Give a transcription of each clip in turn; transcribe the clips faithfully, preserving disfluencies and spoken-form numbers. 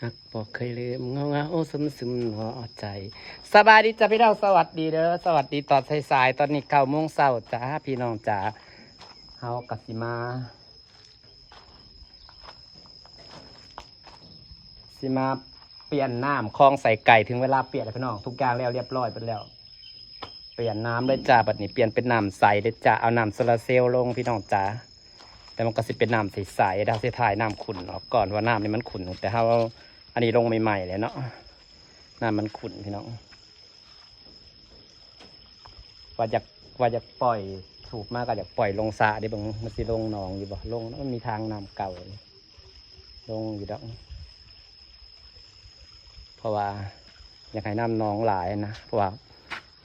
ฮักบ่เคยลืม เงาเงาๆ ซึมๆ หัวใจ สบายดีจ้ะพี่น้อง สวัสดีเด้อ สวัสดีตอนสายๆ ตอนนี้เก้าโมงเช้าจ้า พี่น้องจ๋า เฮาก็สิมา สิมาเปลี่ยนน้ำคลองใส่ไก่ ถึงเวลาเปลี่ยนแล้วพี่น้อง ทุกอย่างแล้วเรียบร้อยเบิดแล้ว เปลี่ยนน้ำเลยจ้า บัดนี้เปลี่ยนเป็นน้ำใสเลยจ้า เอาน้ำโซลาร์เซลล์ลงพี่น้องจ๋า แต่มันก็สิเป็นน้ำใสๆ เดี๋ยวสิถ่ายน้ำขุ่นออกก่อน ว่าน้ำนี่มันขุ่น แต่เฮาอันนี้ลงใหม่ๆ เลยเนาะ น้ำมันขุ่นพี่น้อง ว่าอยาก ว่าอยากปล่อย สูบมาก็อยากปล่อยลงสระเด้ เบิ่งมันสิลงหนองอยู่บ่ ลง มันมีทางน้ำเก่า ลงอยู่ดอก เพราะว่าอยากให้น้ำหนองหลายนะ เพราะว่า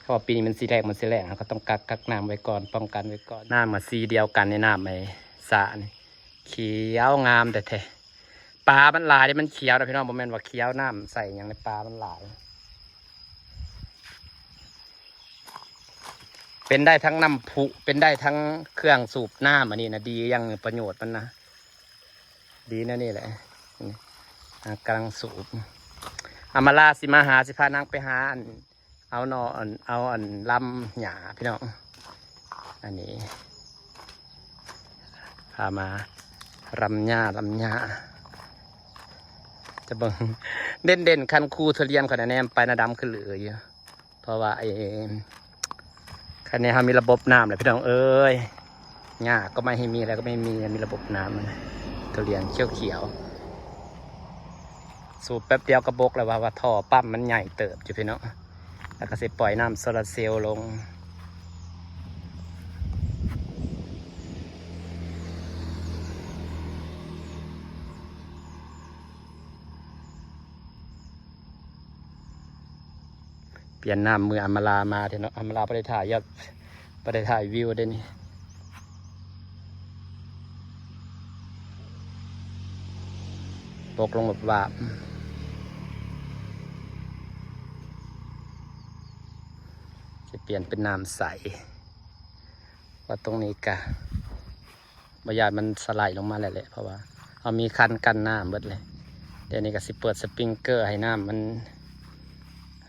เพราะว่าปีนี้มันสิแล้ง มันสิแล้ง เฮาก็ต้องกัก กักน้ำไว้ก่อน ป้องกันไว้ก่อน น้ำมาสีเดียวกันในน้ำไอ้สระนี่ เขียวงามแท้ๆ ปลามันหลายเด้ มันเขียวนะพี่น้อง บ่แม่นว่าเขียวน้ำใส่หยังเลย ปลามันหลาย เป็นได้ทั้งน้ำพุ เป็นได้ทั้งเครื่องสูบน้ำ อันนี้นะ ดีอย่างหนึ่ง ประโยชน์มันนะ ดีแนวนี้แหละ นี่ อ่ะ กำลังสูบ อำมาลาสิมาหา สิพานางไปหาอัน เอาหน่ออัน เอาอันลำหญ้าพี่น้อง อันนี้ พามาลำหญ้า ลำหญ้า จะเบิ่ง เด่นๆ คันคูทุเรียนข้อยนะ แนมไปนะ ดำคือเหลืออยู่ เพราะว่าไอ้ คันนี้เฮามีระบบน้ำแล้วพี่น้องเอ้ย หญ้าก็ไม่ให้มี อะไรก็ไม่มี มีระบบน้ำมัน ทุเรียนเขียวๆ สูบแป๊บเดียวก็บกแล้วว่า ว่าท่อปั๊มมันใหญ่เติบอยู่พี่น้อง แล้วก็สิปล่อยน้ำโซลาร์เซลล์ลง เปลี่ยนน้ำมื้ออำมาลามาเถอะเนาะ อำมาลาบ่ได้ถ่ายยอด บ่ได้ถ่ายวิวเด้นี่ ตกลงแบบว่า จะเปลี่ยนเป็นน้ำใส ว่าตรงนี้กะ บ่ย้านมันสไลด์ลงมาแล้วแหละ เพราะว่าเฮามีคันกั้นน้ำเบิดเลย เดี๋ยวนี้ก็สิเปิดสปริงเกอร์ให้น้ำมัน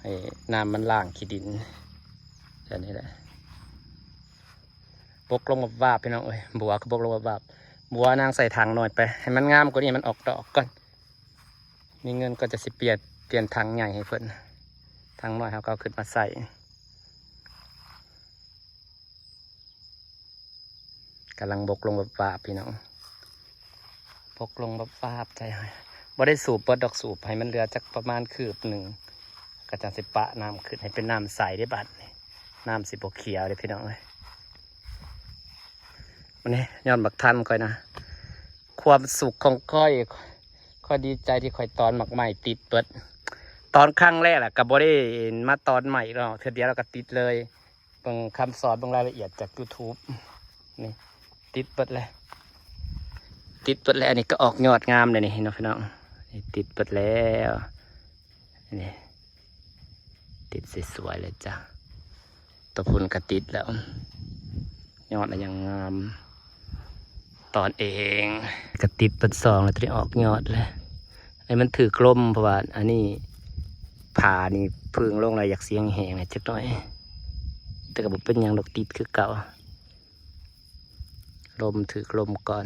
ให้น้ำมันล้างขี้ดิน แค่นี้แหละ บกลงวาบๆ พี่น้องเอ้ย บัวก็บกลงวาบๆ บัวนางใส่ถังหน่อยไป ให้มันงามกว่านี้ มันออกดอกก่อน มีเงินก็จะสิเปลี่ยน เปลี่ยนถังใหญ่ให้เพิ่น ถังน้อยเฮาก็เอาขึ้นมาใส่ กำลังบกลงวาบๆ พี่น้อง บกลงวาบๆ ใจหาย บ่ได้สูบเบิดดอก สูบให้มันเหลือจักประมาณคืบหนึ่ง ก็จั่งสิปะน้ำขึ้นให้เป็นน้ำใสได้บัดนี้ น้ำสิบ่เขียวเด้พี่น้องเอ้ย มันนี่ย้อนบักทันข้อยนะ ความสุขของข้อย ข้อยดีใจที่ข้อยตอนหมากไม้ติดเบิด ตอนครั้งแรกแหละก็บ่ได้มาตอนใหม่หรอก เทื่อเดียวแล้วก็ติดเลย เบิ่งคำสอน เบิ่งรายละเอียดจาก YouTube นี่ ติดเบิดเลย ติดเบิดแล้ว อันนี้ก็ออกยอดงามเลยนี่ เห็นบ่พี่น้อง นี่ติดเบิดแล้ว นี่ ติดสวยๆ เลยจ้ะ ตัวพุ้นก็ติดแล้ว ยอดอะยังงาม ตอนเอง ก็ติดเบิดสองแล้ว ตัวนี้ออกยอดเลย ไอ้มันถือกลม เพราะว่าอันนี้ ผ่านี่พึ่งลงแล้วอยากเสียงแหงจักหน่อย แต่ก็บ่เป็นหยังดอก ติดคือเก่า ลมถือกลมก่อน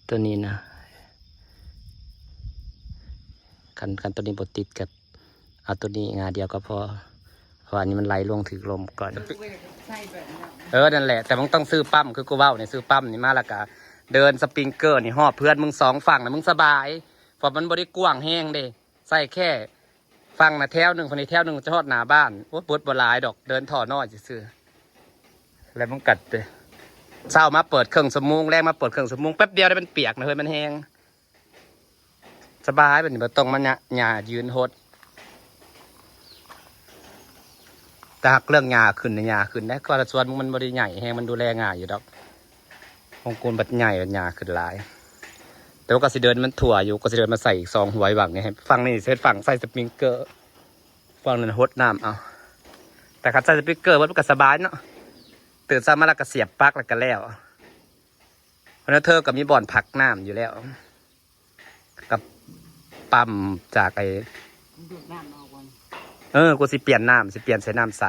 ตัวนี้นะ คัน คันตัวนี้บ่ติดก็เอาตัวนี้งาเดียวก็พอ เพราะว่าอันนี้มันไหลลงถือกลมก่อน เออ นั่นแหละ แต่มึงต้องซื้อปั๊ม คือกูเว้าเนี่ย ซื้อปั๊มนี่มาแล้วก็เดินสปริงเกอร์นี่ฮอบเฮือนมึงสองฝั่งนะ มึงสบาย เพราะมันบ่ได้กว้างแฮงเด้ ใส่แค่ฝั่งนะแถวหนึ่ง ฝั่งนี้แถวหนึ่งจะฮอดหน้าบ้าน โอ้ย เบิดบ่หลายดอก เดินท่อน้อยซื่อๆ แล้วมึงกัดเด้ เช้ามาเปิดเครื่องชั่วโมง แลงมาเปิดเครื่องชั่วโมง แป๊บเดียวได้มันเปียกนะเฮ้ย มันแฮง สบาย บัดนี้บ่ต้องมาหญ้า หญ้ายืนหด แต่หากเรื่องหญ้าขึ้นนะ หญ้าขึ้นได้ ก็สวนมันบ่ได้ใหญ่แฮง มันดูแลง่ายอยู่ดอก ของกูบัดใหญ่ บัดหญ้าขึ้นหลาย แต่ว่าก็สิเดินมันทั่วอยู่ ก็สิเดินมาใส่อีกสองหัวหว่างนี่ ให้ฝั่งนี้เฮ็ดฝั่งใส่สปริงเกอร์ ฝั่งนั้นหดน้ำเอา แต่คันใส่สปริงเกอร์มันก็สบายเนาะ ตื่นเช้ามาแล้วก็เสียบปลั๊กแล้วก็แล้ว เพราะนั้นเธอก็มีบ่อนพักน้ำอยู่แล้ว กับป ปั๊มจากไอ้ มันดูดน้ำออกวัน เออ กูสิเปลี่ยนน้ำ สิเปลี่ยนใส่น้ำใส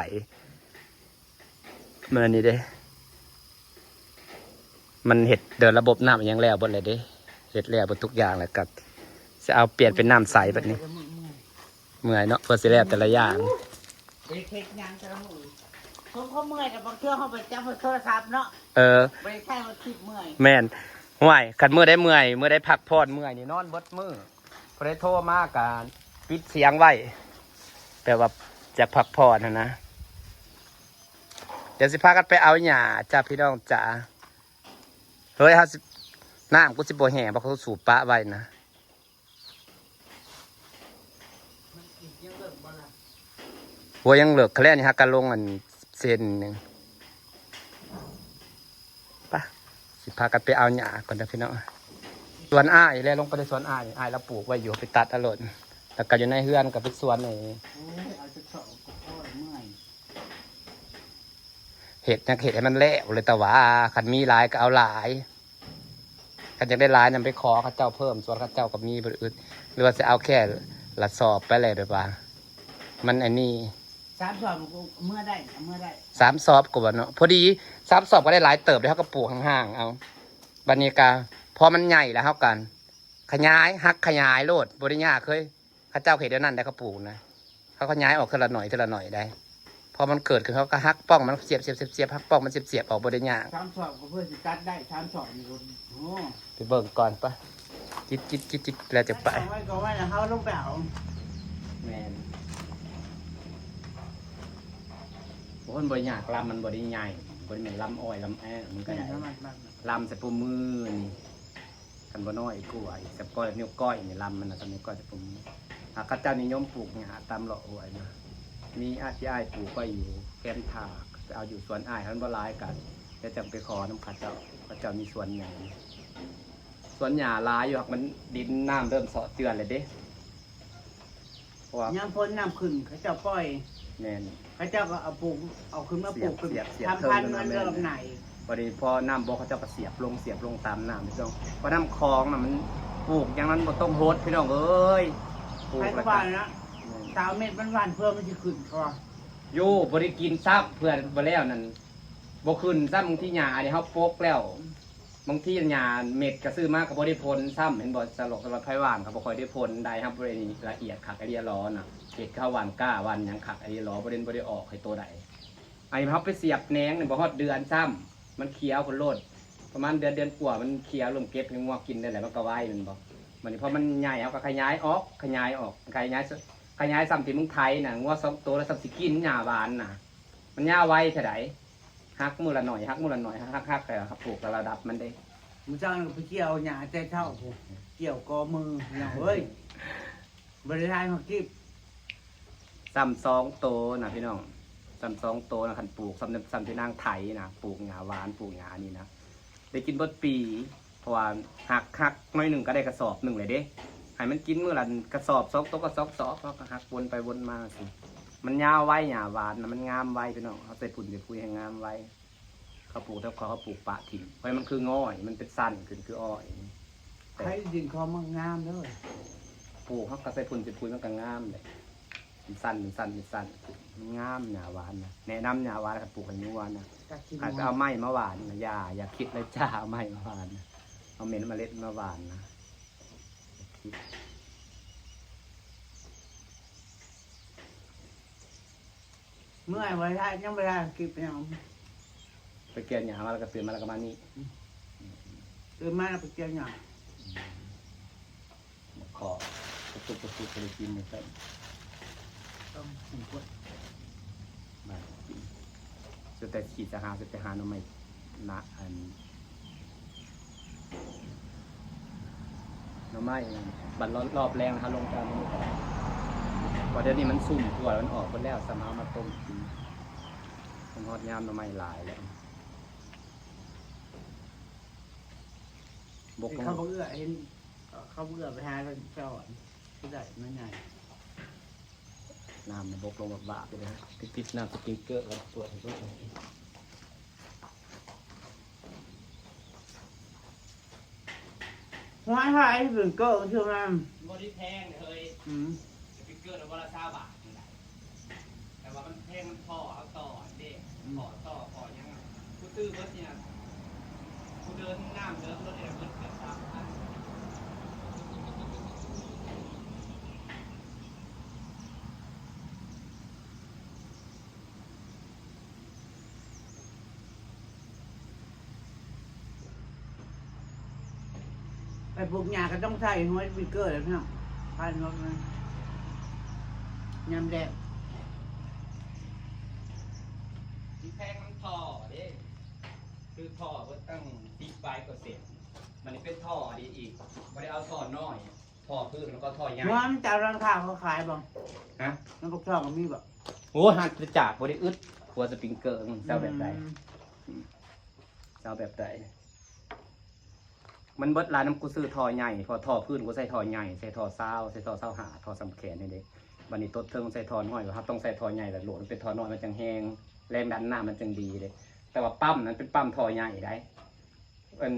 เมื่อนี้เด้ มันเฮ็ดเดินระบบน้ำอิหยังแล้วเบิดเลยเด้ เฮ็ดแล้วเบิดทุกอย่างแล้วก็สิเอาเปลี่ยนเป็นน้ำใสแบบนี้ เมื่อยเมื่อย เมื่อยเนาะ เพื่อสิแล้วแต่ละอย่าง ไปเช็คยังแต่ละมื้อช่วงเขาเมื่อยแต่บางเทื่อเขาไปจับโทรศัพท์เนาะ เออ ไปใช้มาคิดเมื่อย แม่น ห่วย คันมื้อใดเมื่อย มื้อใดพักผ่อนเมื่อยนี่นอนเบิดมื้อ พอได้โทรมาก็ปิดเสียงไว้ แปลว่าจะพักผ่อนหั้นนะ เดี๋ยวสิพากันไปเอาหญ้าจ้าพี่น้องจ๋า เฮ้ย เฮาสิ น้ำกูสิบ่แห้ง บ่ กูสูบปะไว้นะ มันกินยังเลิกบ่ล่ะ หัวยังเหลือกคะแนนนี่ฮะ กะลงอันเซนหนึ่ง ไป สิพากันไปเอาหญ้าก่อนนะพี่น้อง สวนอ้าย แล้วลงไปในสวนอ้าย อ้ายเราปลูกไว้อยู่ ไปตัดเอาโลด แล้วก็อยู่ในเฮือนก็เป็นสวนนี่ โอ้ย เอาจะเสาะก็โอ้ยเมื่อย เฮ็ดหยังเฮ็ดให้มันแล้วเลย แต่ว่าคันมีหลายก็เอาหลาย คันอยากได้หลายนำไปขอเขาเจ้าเพิ่ม ส่วนเขาเจ้าก็มีบ่อื่น หรือว่าสิเอาแค่ละสอบไปเลยแบบว่า มันอันนี้ สามสอบก็เมื่อได้เมื่อได้ สามสอบก็ว่าเนาะ พอดีสามสอบก็ได้หลายเติบเลย เขาก็ปลูกห่างๆเอา บัดนี้ก็พอมันใหญ่แล้วเขากันขยาย หักขยายโลด บ่ได้ยากเฮ้ย เขาเจ้าเฮ็ดแนวนั้นได้ เขาปลูกนะ เขาขยายออกทีละหน่อยทีละหน่อยได้ พอมันเกิดขึ้นเขาก็หักป้องมันเสียบเสียบเสียบเสียบ หักป้องมันเสียบเสียบออก บ่ได้ยาก สามสอบก็เพื่อสิตัดได้สามสอบนี่ก็โอ้ ไปเบิ่งก่อนปะ จิตจิตจิตจิตแล้วจะไป เอาไว้ก็ไว้แล้วเขาลงไปเอา แม่น โอ้ย บ่ยาก ลำมันบ่ได้ใหญ่ บ่ได้แม่นลำอ้อยลำแอ้ มันก็ นี่ ได้ น้ำมันมัน ลำใส่ปูมือนี่ คันบ่น้อยกว่าอีก กับก้อยนิ้วก้อยนี่ ลำมันน่ะ กับนิ้วก้อยใส่ปูมือ หากเขาเจ้านิยมปลูกหญ้าตามเลาะห้วยนะ มีอ้ายที่อ้ายปลูกไว้อยู่แคมทาง ไปเอาอยู่สวนอ้าย คันบ่หลายกัน เดี๋ยวจั่งไปขอนำเขาเจ้า เขาเจ้ามีสวนใหญ่ สวนหญ้าหลายอยู่ หากมันดินน้ำเริ่มเซาะเจือนเลยเด้ เพราะว่า ยามฝนน้ำขึ้นเขาเจ้าปล่อย แม่น เขาเจ้าก็เอาปลูกเอาขึ้นมาปลูกเป็น เสียบเสียบ ทำพันธุ์ เพิ่ม มัน แม่น เริ่มไหน พอดีพอน้ำบกเขาเจ้าก็เสียบลงเสียบลงตามน้ำพี่น้อง เพราะน้ำคลองน่ะมันปลูกอย่างนั้นบ่ต้องหดพี่น้องเอ้ย ปลูก ใครก็ แล้ว ว่า ก็ นะตาเม็ดมันหวานเพื่อมันจะขึ้นคอ อยู่บ่ได้กินซ้ำเพื่อนบ่แล้วนั่น บ่ขึ้นซ้ำ บางทีหญ้าเดี๋ยวเขาปกแล้ว บางทีหญ้าเม็ดก็ซื้อมาก็บ่ได้ผลซ้ำ เห็นบ่ สลอกสลอดไผหว่านก็บ่ค่อยได้ผลได้ครับ บ่ได้ละเอียดคักไอเดียล้อน่ะ เฮ็ดข้าวหว่านกล้าหว่านหยังคักไอเดียล้อ บ่ได้บ่ได้ออกให้โตใด ไอ้เขาไปเสียบแหนงนี่บ่ฮอดเดือนซ้ำ มันเขียวพุ้นโลด ประมาณเดือนเดือนกว่ามันเขียว เริ่มเก็บให้งัวกินได้แหละ มันก็ไวแม่นบ่ บัดนี้พอมันใหญ่เขาก็ขยายออก ขยายออก ขยาย ขยายซ้ำที่มึงไถน่ะ งัวสองตัวแล้วซ้ำสิกินหญ้าหวานน่ะ มันยาวไวเท่าใด หักมื้อละหน่อย หักมื้อละหน่อย หัก หัก หัก แต่หักปลูกระดับมันเด้ มันเจ้าไปเกี่ยวหญ้าแต่เช้าผมเกี่ยวกอมือเนาะเฮ้ยบริษัทมากิบ ซ้ำสองโตนะพี่น้อง ซ้ำสองโตนะ คันปลูก ซ้ำ ซ้ำที่นางไถนะ ปลูกหญ้าหวาน ปลูกหญ้านี่นะ ได้กินเบิดปี เพราะว่าหัก หักหน่อยหนึ่งก็ได้กระสอบหนึ่งเลยเด้ ให้มันกินมื้อละกระสอบสองโต กระสอบสอง เขาก็หักวนไปวนมาสิ มันยาวไว หญ้าหวานนะ มันงามไวพี่น้อง เขาใส่ปุ๋ยใส่ปุ๋ยให้งามไว เขาปลูกแล้วเขา เขาปลูกปะถิ่น เพราะมันคือง่อย มันเป็นสั้นขึ้นคืออ้อย ใครดินคอมันงามเลย ปลูกเขาก็ใส่ปุ๋ยใส่ปุ๋ยมันก็งามเลย มันสั้น มันสั้น มันสั้น มันงาม หญ้าหวานนะ แนะนำหญ้าหวานกับปลูกให้งัวนะ กัดกิน อาจจะเอาไม้มาหว่านนะ อย่า อย่าคิดเลยจ้า เอาไม้มาหว่านนะ เอาเม็ดเมล็ดมาหว่านนะ อย่าคิด เมื่อยไว้ได้ยังไม่ได้กิบยัง ไปเกี่ยวหญ้ามาแล้วก็ตื่นมาแล้วก็มานี่ ตื่นมาแล้วไปเกี่ยวหญ้า ขอตุ๊กตุ๊กตุ๊กตุ๊กไปกินเลยครับ ต้องกินกล้วย มากิน สุดแต่ขีดจะหา สุดแต่หาหน่อไม้นะ อันหน่อไม้นั่นบัดรอบรอบแรงนะครับ ลงตามนี้ก่อน เพราะเดี๋ยวนี้มันซุ่มกว่า มันออกหมดแล้ว สามารถมาต้มกิน มันฮอดยามหน่อไม้หลายแล้ว บกลง เขาบ่เอื้อเห็นเขาบ่เอื้อไปหาแล้วเจ้าอ่ะที่ได้มันใหญ่ น้ำมันบกลงแบบบาปเลยนะ ติดติดน้ำสปริงเกอร์แล้วตรวจให้เบิ่ง หัวไทยถึงเกิดคือมัน บ่ได้แพงเลย อืม สปริงเกอร์ละวันละซาวบาทนี่แหละแต่ว่ามันแพงมันท่อเอาต่อเด้ อืม ท่อต่อต่อหยังอะกูซื้อเบิดเนี่ยกูเดินน้ำเดินรถเนี่ยเบิดเกือบสามพัน ไปปลูกหญ้าก็ต้องใส่หัวสปริงเกอร์แล้วพี่น้องพันหัวมันยามแดด ที่แพงมันท่อเด้คือท่อเบิดตั้งสิบปลายเปอร์เซ็นต์มันนี่เป็นท่อดีอีกบ่ได้เอาท่อน้อยท่อพื้นแล้วก็ท่อใหญ่ หัวมันจะเอาร้านค้าเขาขายบ่ ฮะ น้ำปลาช่องก็มีบ่ โอ้หักกระจากบ่ได้อึดหัวสปริงเกอร์มึงเจ้าแบบใด อืม เจ้าแบบใดมันเบิดร้านน้ำกูซื้อท่อใหญ่พอท่อพื้นกูใส่ท่อใหญ่ใส่ท่อซาวใส่ท่อซาวหาท่อสำแขนนี่เด้บัดนี้ตดเทิงใส่ท่อน้อยครับต้องใส่ท่อใหญ่แต่โหลดมันเป็นท่อน้อยมันจังแฮงแรงดันน้ำมันจังดีเลยแต่ว่าปั๊มนั้นเป็นปั๊มท่อใหญ่ได้อัน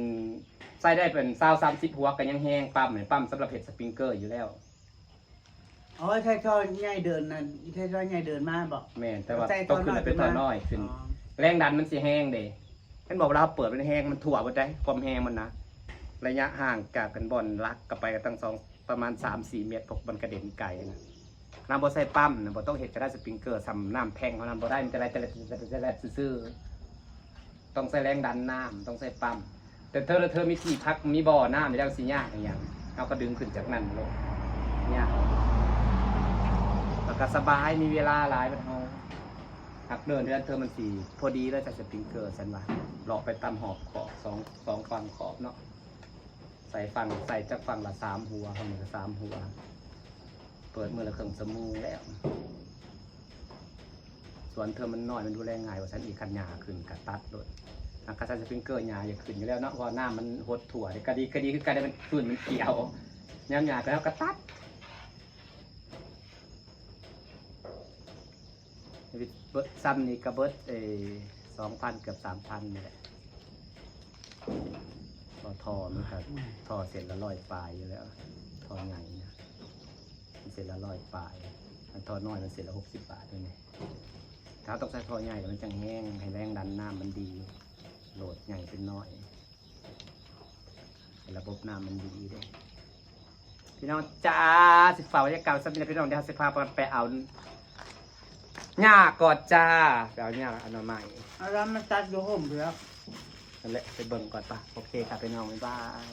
ใส่ได้เป็นซาวสามสิบหัวก็ยังแฮงปั๊มเนี่ยปั๊มสำหรับเฮ็ดสปริงเกอร์อยู่แล้ว อ๋อใช่ท่อใหญ่เดินนะใช่ท่อใหญ่เดินมาบ่ แม่นแต่ว่า ใส่ ต้องขึ้นไปเป็นท่อน้อยขึ้น อ๋อ แรงดันมันสิแฮงเด้เห็นบอกเวลาเฮาเปิดมันแฮงมันทั่วหมดได้ความแฮงมันนะระยะห่างจากกันบ่อนหลักก็ไปก็ตั้งสองประมาณสามสี่เมตรพวกมันกระเด็นไกลนะน้ำบ่ใส่ปั๊มนะบ่ต้องเฮ็ดก็ได้สปริงเกอร์สำน้ำแทงเขาน้ำบ่ได้มันจะได้จะได้จะได้ซื่อๆต้องใส่แรงดันน้ำต้องใส่ปั๊มแต่เธอเธอมีที่พักมีบ่อน้ำอยู่แล้วสิยากอหย่างเอาก็ดึงขึ้นจากนั่นโลดเนี่ยแล้วก็สบายมีเวลาหลายบัดเฮา หักเนินเฮือนเธอมันสีพอดีแล้วใส่สปริงเกอร์ฉันว่าเลาะไปตามหอบขอบสองสองฝั่งขอบเนาะใส่ฝั่งใส่จากฝั่งละสามหัวฝั่งละสามหัว เปิดมือละเครื่องสมูงแล้วสวนเธอมันน้อยมันดูแลง่ายกว่าฉันอีกคันหญ้าขึ้นกะตัดโลดหากกะใส่สปริงเกอร์หญ้าอย่าขึ้นอยู่แล้วเนาะเพราะน้ำมันหดทั่วเด้กะดีกะดีคือกันได้มันพื้นมันเขียวน้ำหญ้าก็แล้วกะตัด เบิดซ้ำนี่ก็เบิดเอสองพันเกือบสามพันนี่แหละพอท่อมันก็ท่อเส้นละร้อยปลายอยู่แล้วท่อใหญ่นะมันเส้นละร้อยปลายอันท่อน้อยมันเส้นละหกสิบบาทนี่ไงถ้าต้องใส่ท่อใหญ่แล้วมันจังแฮงให้แรงดันน้ำมันดีโหลดใหญ่เป็นน้อยให้ระบบน้ำมันดีเด้พี่น้องจ้าสิฝากบรรยากาศสักนิดนะพี่น้องเดี๋ยวสิพากันไปเอา หญ้าก่อนจ้าไปเอาหญ้าอนามัย เอาแล้วมันตัดอยู่ห่มเถอะ นั่นแหละไปเบิ่งก่อนปะโอเคค่ะพี่น้องบ๊ายบาย